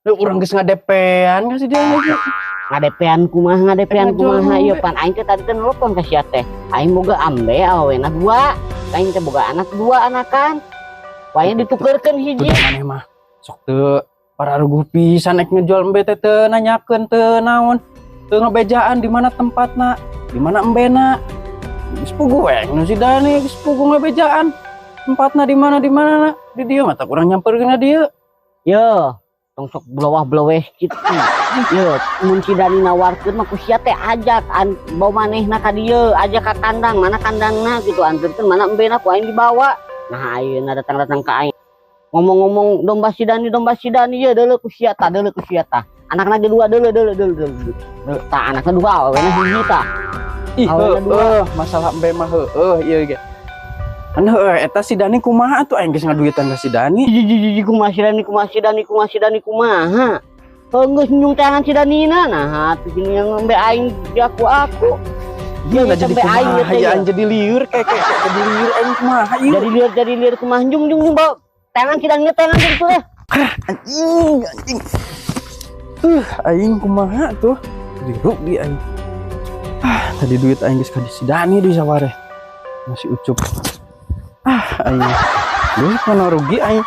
Lu urang geus ngadepean ka si Dani ge. Ngadepean kumaha, ngadepean Eh, ngajual kumaha ieu? Embe. Pan aing teh tadi teh nelpon ka sia teh. Aing boga ambe awena dua. Aing teh boga anak dua anakan. Wae ditukerkeun hiji. Udah, maneh mah sok teu pararuguh pisan, ek ngejual embe teh teu nanyakeun, teu naon, teu ngebejaan di mana tempatna, di mana embena. Geus puguh we nu si Dani geus puguh ngebejaan tempatna di mana, di mana di dieu mah tak urang nyamperkeun ka dieu. Yo, tong sok blowah-bloweh kitu. Yo, mun si Dani nawarkeun mah ku sia teh ajak an bawa manehna ka dieu, ajak ka kandang, mana kandangna gitu, anterkeun mana embena ku aing dibawa. Nah, ayeuna datang-datang ka aing. Ngomong-ngomong domba si Dani, domba si Dani ye deuleu ku sia tah, deuleu ku sia tah. Anakna ge dua, deuleu, deuleu, deuleu, deuleu. Tah, anakna dua, awena hiji tah. Ih, Awalnya dua. Heueuh, masalah embe mah heueuh ieu ge. Kan heueuh eta si Dani kumaha tuh, aing geus ngaduitan ka si Dani. Hiji hiji, kumaha si Dani, kumaha si Dani, kumaha si Dani, kumaha? Heuh, geus nyung tangan si Dani na, nah atuh gini yang embe aing di aku. Iya, nggak jadi sampai aing kumaha gitu ya, ya. Aing jadi lieur kayak kayak kayak jadi lieur aing kumaha ieu. Jadi lieur, jadi lieur kumaha? Jung, jung, jung, bawa tangan si Dani, tangan gitu ya. Anjing, anjing. Aing kumaha tuh? Jadi rugi aing. Ah, tadi duit aing geus ka si Dani di saware. Masih ucup. Ah, aing. Geus mana rugi aing.